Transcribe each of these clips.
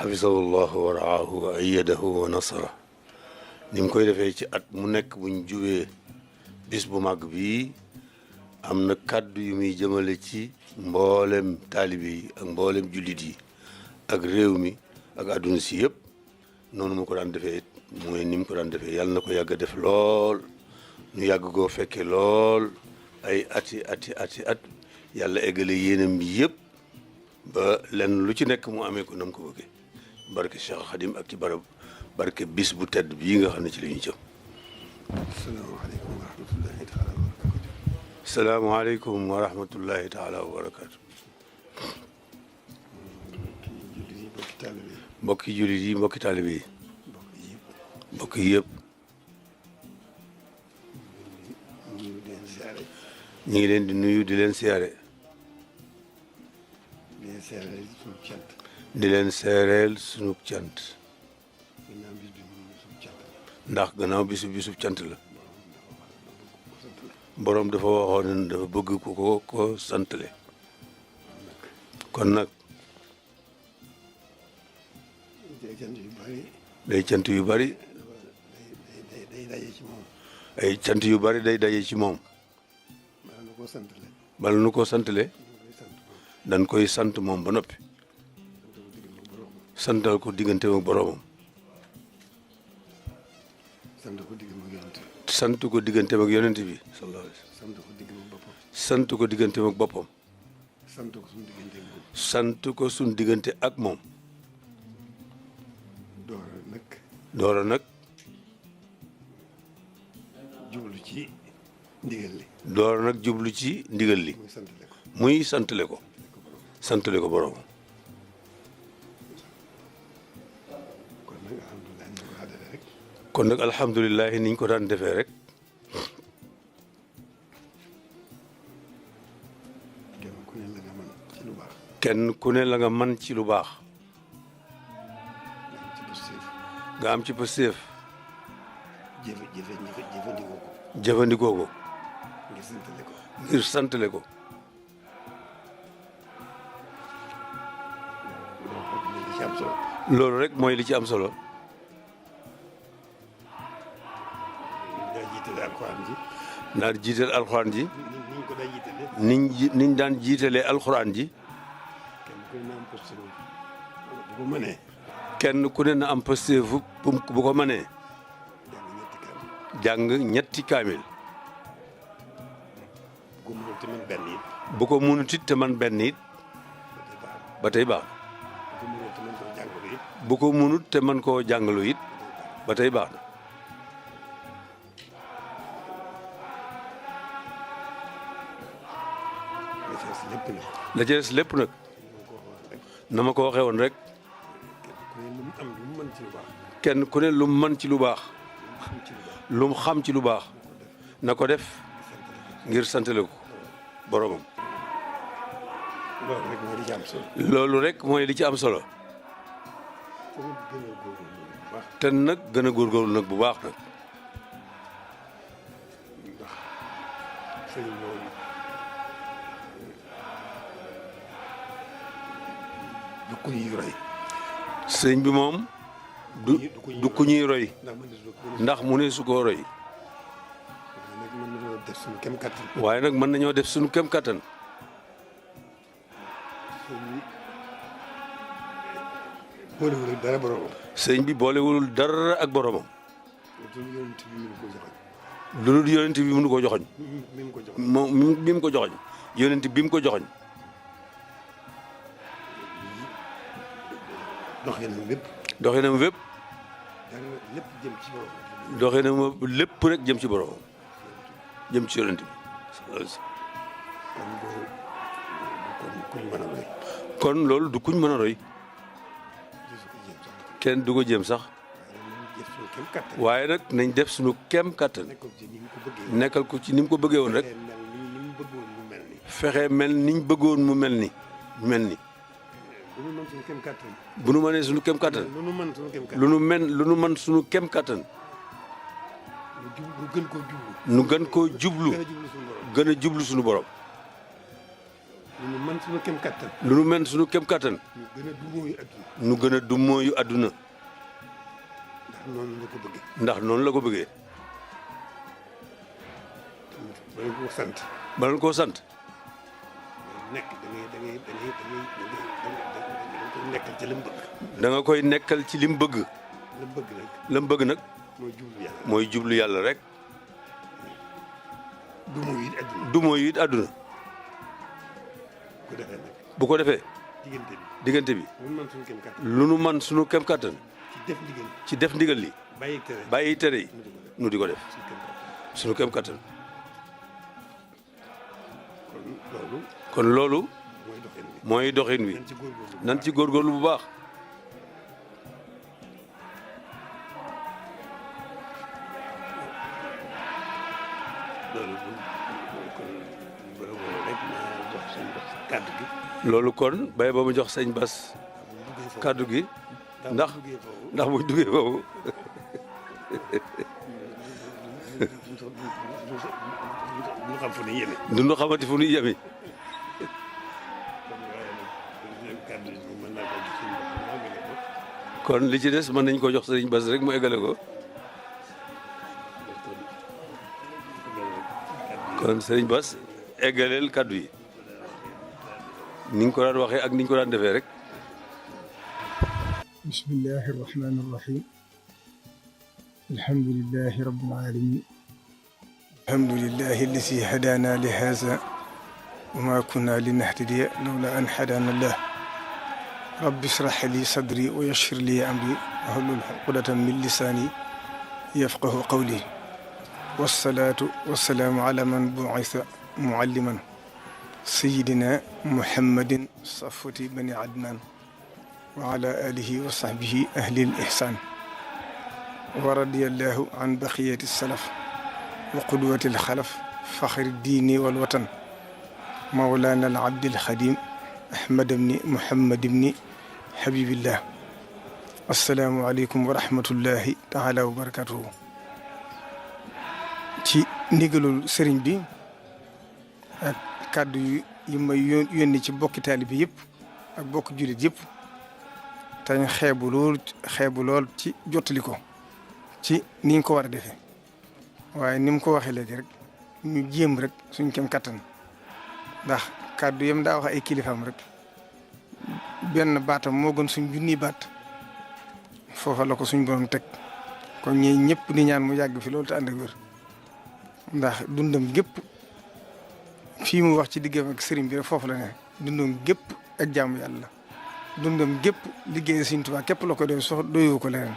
xafisahullahu wa raahu wa ayyadahu wa nasara ni mu koy defee ci at mu nekk buñ jubee bis bu màgg bii am na kàddu yu muy jëmale ci mboolem taalibe yi ak mboolem jullit yi ak réew mi ak àdduna si yëpp noonu mu ko daan defee mooy ni mu ko daan defee yàlla na ko yàgg a def lool ñu yàgg koo fekke lool ay ati at yàlla eggale yéenam bi yëpp ba lenn lu ci nekk mu amee ko nam ko bëggee barke Cheikh Khadim ak ci barab barke bis bu tedd bii nga xam ne ci la ñu jëm. salaamaaleykum wa rahmatullahi taala wa barakaatu. mbokki jullit yi mbokki taalibe yi mbokk yi yëpp ñu ngi leen di nuyu di leen siyaare di leen seereel sunu cant ndax gannaaw bisub cant la boroom dafa waxoon ne dafa bëgg ku ko santale kon nag day cant yu bari ay cant yu bari day daje ci moom bala nu ko santale dañ koy sant moom ba noppi santal ko diggante ak boroomam sant ko diggante ak yonent bi sallallahu alayhi wasallam sant ko diggante ak boppam sant ko suñ diggante ak moom doora nag jublu ci ndigal li doora nag jublu ci ndigal li muy santale ko boroomam kon nag alhamdulilah niñ ko daan defee rek kenn ku ne la nga man ci lu baax nga am ci pëstéef jëfandikoo ko ngir santale ko loolu rek mooy li ci am solo naa jiital alxuraan ji niñ daan jiitalee alxuraan ji kenn ku ne na am pëstéef bu ko mënee jàng ñetti kaamil bu ko mënut it te man benn it ba tey baax bu ko mënut te man koo jàngalu it ba tey baax na la ca des lépp nag na ma ko waxee woon rek kenn ku ne lu mu mën ci lu baax lu mu xam ci lu baax na ko def ngir santale ko boromam loolu rek mooy li ci am solo te nag gën a góorgóorlu nag bu baax nag sëñ bi moom du ku ñuy roy ndax mu ne su ko roy waaye nag mën nañoo def suñu kem kattan sëñ bi boolewul dara ak boromam lu dul yonent bi mënu ko joxoñ moom bi mu ko joxoñ yonent bi mu ko joxoñ doxinam wépp doxinam lépp rek jëm ci boromam jëm ci yonent bi kon loolu du kuñ mën a roy kenn du ko jéem sax waaye nag nañ def suñu kem kàttan nekkal ko ci ni mu ko bëggee woon rek fexe mel niñ bëggoon mu mel ni bu nu mënee suñu kem kàttan lu nu mën suñu kem kàttan nu gën koo jublu gën a jublu suñu borom lu nu mën suñu kem kattan. lu nu mën suñu kem kattan. ñu gën a dumóoyu nu adduna. gën a dummóoyu àdduna. ndax noonu la ko bëggee. ndax noonu la ko bëggee. ba leen ko sant. bala koo sant. nekk da ngay nekkal ci li mu bëgg. da nga koy nekkal ci li mu bëgg. la mu bëgg nag. la mu bëgg nag. mooy jublu yàlla. mooy jublu yàlla rek. dumóoyu it adduna. dummóoyu it àdduna. bu ko defee nag. bu ko defee. diggante diggante bi. bi. lu nu mën suñu kem kattan. lu nu man suñu kem kattan. ci def ndigal. ci def ndigal li. bàyyi tere. bàyyi tere yi. nu di ko def. suñu kem suñu kem kattan. kattan. kon loolu. kon loolu. mooy doxin bi. mooy doxin wi. nañ ci góorgóorlu. nan ci góorgóorlu bu baax. loolu kon bërëb rek ma jox seen kàddu gi. loolu kon bay ba mu jox sëñ Bas kàddu gi. ndax ndax buñ duggee foofu. ñu xam fu ne yéeme. duñu xamante fu ñuy yemi. kon li ci des mën nañ ko jox sëriñ Bas rek mu eggale ko. kon sëriñ Bas eggaleel kàddu yi ni nga ko daan waxee ak ni ñu ko daan defee rek. bismillahi irrahmani irrahim alhamdulilahi rabbil alamin alhamdulilahi alladi hadana li haza wa ma kunna linahtadiya lawla an hadana allah rabbi israh li sadri wa yassir li amri wahlul uqdatan min lisani yafqahu qawli wasalaatu wasalaamu ala man bu'itha mualliman sayidina muhammadin safwati bani adnan wa ala alihi wa sahbihi ahli al-ihsan wa radiyallahu an baqiyati salaf wa qudwati al-khalaf fakhri diini wal watan mawlana al-abdi al-khadim ahmad ibni muhammad ibni habibillah assalaamu aleykum wa rahmatullahi taala wa barakatuhu. ci ndigalul sëriñ bi ak kàddu yi may yónni ci bokki taalibe bi yëpp ak bokki jullit yëpp tañ xeebu lool ci jottali ko ci niñ ko war a defee waaye ni mu ko waxee léegi rek ñu jéem rek suñ kem kattan ndax kàddu yam daa wax ay kilifaam rek benn baatam moo gën suñ junni baat foofa la ko suñ borom teg kon ñi ñëpp di ñaan mu yàgg fi loolu te ànd ak wér ndax dundam gépp fii mu wax ci diggam ak sëriñ bi rek foofu la ne dundam gépp ak jaamu yàlla dundam gépp liggéey Sëriñ Tuubaa képp la ko doy sox doyoo ko leneen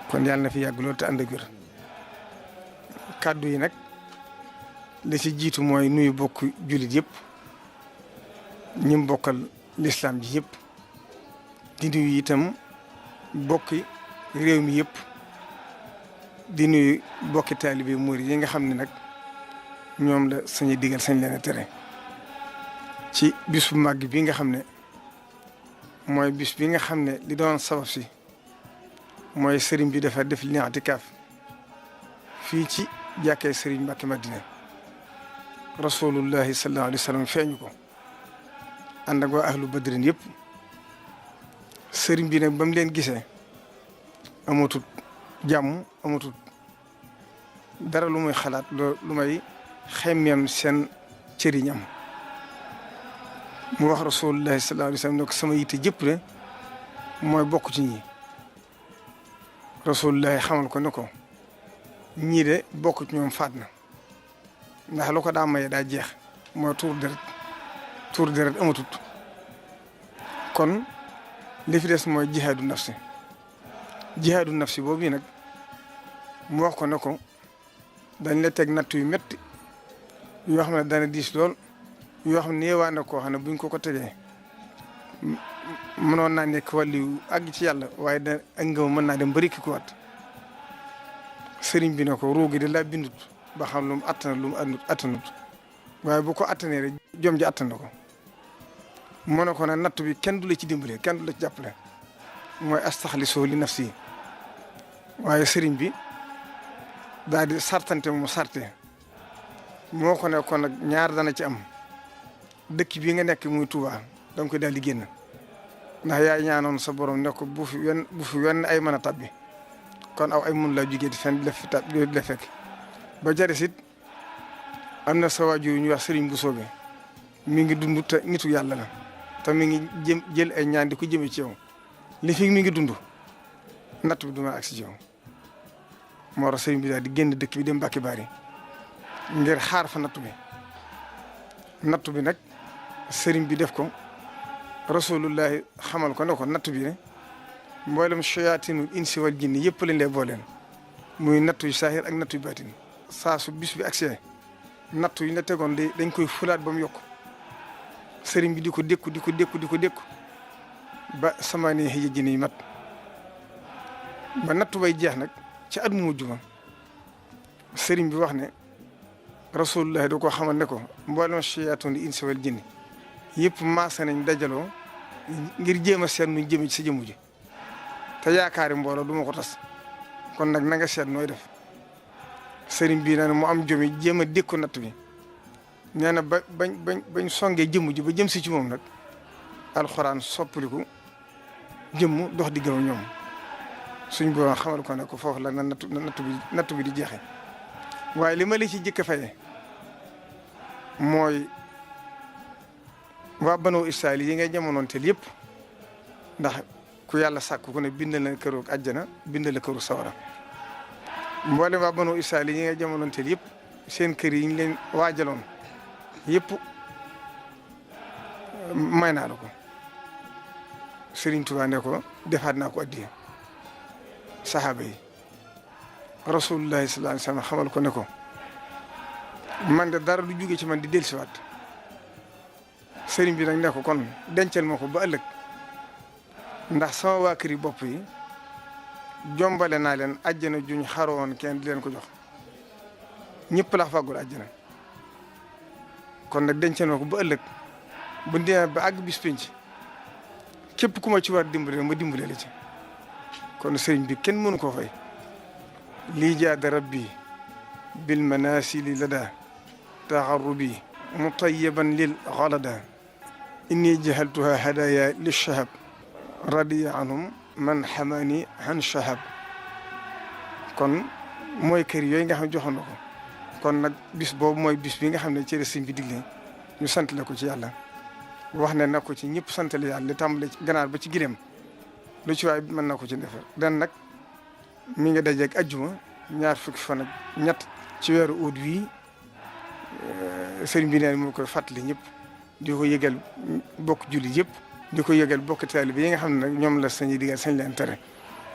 kon yàlla na fi yàgg loolu te ànd ak wér kàddu yi nag li ci jiitu mooy nuyu bokk jullit yëpp ñim bokkal lislaam ji yëpp di nuyu itam bokki réew mi yëpp di nuyu bokki taalibe murid yi nga xam ne nag ñoom la sañu digal sañ leen a tere ci bis bu màgg bi nga xam ne mooy bis bi nga xam ne li doon sabab si mooy sëriñ bi dafa def i'tikaaf fii ci jàkkee sëriñ Mbàkke Madina rasulullahi sallallahu alayhi wa sallam feeñu ko ànd ak waa ahlu badrin yëpp sëriñ bi nag ba mu leen gisee amatut jàmm amatut dara lu muy xalaat lu may xemmeem seen cëriñam mu wax rasulullahi sallallahu alayhi wa sallam ne ko sama yitte jëpp de mooy bokk ci ñi rasulullahi xamal ko ne ko ñii de bokk ci ñoom faat na ndax lu ko daa maye daa jeex mooy tuur deret amatut kon li fi des mooy jihaadu nafsi boobu nag mu wax ko ne ko dañ la teg natt yu métti yoo xam ne dana diis lool yoo xam ne néewaa na koo xam ne buñ ko tegee mënoon naa nekk wàllu àgg ci yàlla waaye da ak ngëm mën naa dem bari ki ko wat sëriñ bi ne ko ruugi de laa bindut ba xam lu mu attana lu mu attanut waaye bu ko attanee rek jom ji attan na ko mu ne ko nag natt bi kenn du la ci dimbale kenn du la ci jàppale mooy astaxlisoo li nafsi waaye sëriñ bi daal di sartante mu sarte moo ko ne kon nag ñaar dana ci am dëkk bii nga nekk muy Touba da nga koy daal di génn ndax yaay ñaanoon sa borom ne ko bu fi wenn ay mën a tabbi kon aw ay mun laa jugee di fenn def fi tab di la fekk ba jaris it am na sa waajur yu ñuy wax Serigne Bousso bi mi ngi dund te nitu yàlla la te mi ngi jël ay ñaan di ko jëmee ci yow li fi mi ngi dund natt bi du ma agsi ci yow moo tax Serigne bi daal di génn dëkk bi dem Mbàkke Bari ngir xaar fa nattu bi nag Serigne bi def ko rasulullahi xamal ko ne ko nattu bi ne mboolem shayaatinul insi wal jinni yëpp lañ lay booleen muy nattu yu saahir ak nattu yu baatin saa su bis bi agsee nattu yi la tegoon dañ koy fulaat ba mu yokk sëriñ bi di ko dékku ba samaane xëy jinni yi mat ba nattu bay jeex nag ci at mu mujj ma sëriñ bi wax ne rasulullahi da ko xamal ne ko mboolem shayaatinul insi wal jinni yëpp maasa nañ dajaloo ngir jéem a seet nuñ jëme ci sa jëmu ji te yaakaari mbooloo du ma ko tas kon nag na nga seet nooy def sëriñ bii na mu am jomi jéem a dékku natt bi nee na bañ songee jëmm ji ba jëm si ci moom nag alxuraan soppaliku jëmm dox di gëm ñoom suñ boo xamal ko ne ko foofu la na nattu bi di jeexe waaye li ma li ci jëkk faye mooy waa Banu Israayil yi ngay jamonoon teel yëpp ndax ku yàlla sàkk ku ne bindal na këru àjjana bindal la këru sawara mboolem waa Banu Israayil yi ngay jamonoon teel yëpp seen kër yi ñu leen waajaloon yëpp may naa la ko Serigne Touba ne ko defaat naa ko addiya saxaaba yi rasulullahi sallallahu alayhi wasallam xamal ko ne ko man de dara du jóge ci man di dellusiwaat sëriñ bi nag ne ko kon dencal ma ko ba ëllëg ndax sama waa kër yi bopp yi jombale naa leen àjjana juñ xaroon kenn di leen ko jox ñëpp la fàggul àjjana kon nag dencal ma ko ba ëllëg bu demee ba àgg bis penc képp ku ma ci war dimbale ma dimbale la ci kon sëriñ bi kenn mënu koo fay lii jaada rabbi bil manasili lada taxarrubi mutayyiban lil xalada inni jahaltuha hadaya li shahab radiya anhum man xamani han shahab kon mooy kër yooyu nga xam ne joxoon na ko kon nag bis boobu mooy bis bi nga xam ne ci sëñ bi digle ñu sant la ko ci yàlla wax ne na ko ci ñëpp sant la yàlla li tàmbale ci ganaar ba ci gileem lu ci waay mën na ko ci defar dan nag mi ngi dajeeg ajjuma ñaar fukki fan ak ñett ci weeru août wii sëriñ bi neen moo koy fàttali ñëpp di ko yëgal bokk jullit yëpp di ko yëgal bokk taalibe yi nga xam ne nag ñoom la sañuy digal sañ leen tere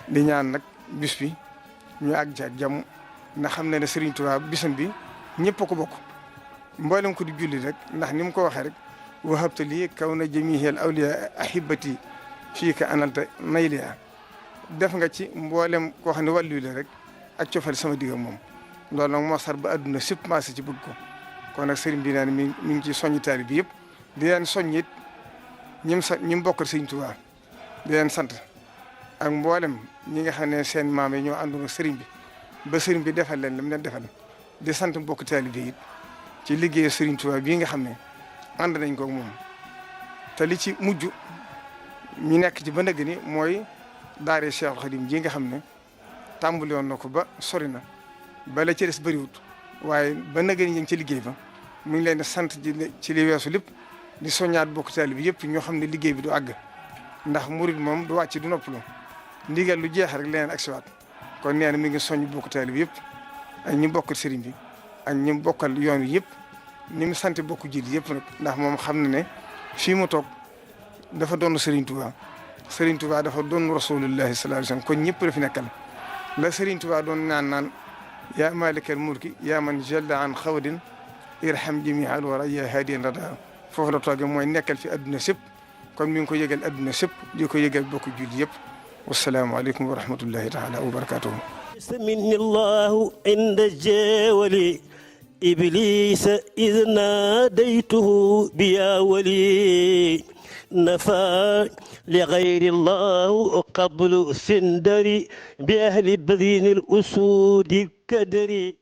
di ñaan nag bis bi ñu àgg ci ak jàmm ndax xam ne ne Sëriñ Tuubaa bisam bi ñëpp a ko bokk mboolem ko di julli rek ndax ni mu ko waxee rek wahabta lii kaw na jamihil awliya ahibati fii ka analta nayliya def nga ci mboolem koo xam ne wàllu la rek ak cofal sama digga moom loolu nag moo sar ba àdduna sëpp maase ci bëgg ko kon nag sëriñ bi naan mi ngi ci soññi taalibe bi yëpp di leen soññ it ñi mu bokkal Sëriñ Tuubaa di leen sant ak mboolem ñi nga xam ne seen maam yi ñoo àndoon ak sëriñ bi ba sëriñ bi defal leen lam leen defal di sant mbokk taalibe yi it ci liggéey Sëriñ Tuubaa bii nga xam ne ànd nañ ko moom te li ci mujj ñu nekk ci ba ndëgg ni mooy daare Cheikh Khadim ji nga xam ne tàmbali woon na ko ba sori na ba la ci des bëriwut waaye ba ndëgg ni ñu ngi ci liggéey ba mu ngi leen di sant ci li weesu lépp di soññaat bokk taalibe bi yëpp ñoo xam ne liggéey bi du àgg ndax murid moom du wàcc du noppalu ndigal lu jeex rek leneen ak siwaat kon nee na mi ngi soññ bokk taalibe bi yëpp ak ñi bokkal sëriñ bi ak ñi bokkal yoon wi yëpp ni mu sant bokk jiit yëpp nag ndax moom xam na ne fii mu toog dafa doon Serigne Touba Serigne Touba dafa doon rasulullahi sallallahu alayhi wasallam kon ñëpp la fi nekkal la Serigne Touba doon naan yaa malikal mulki yaa man jalla an xawadin irham jami al wara yaa hadiyan rada foofu la toogee mooy nekkal fi adduna sëpp kon mi ngi ko yëgal adduna sëpp di ko yëgal bokk julli yëpp wasalaamaaleykum wa rahmatullahi taala wa barakatuhu minni llahu inda jeewali إبليس إذ ناديته بيا ولي نفى لغير الله قبل سندري بأهل بذين الأسود كدري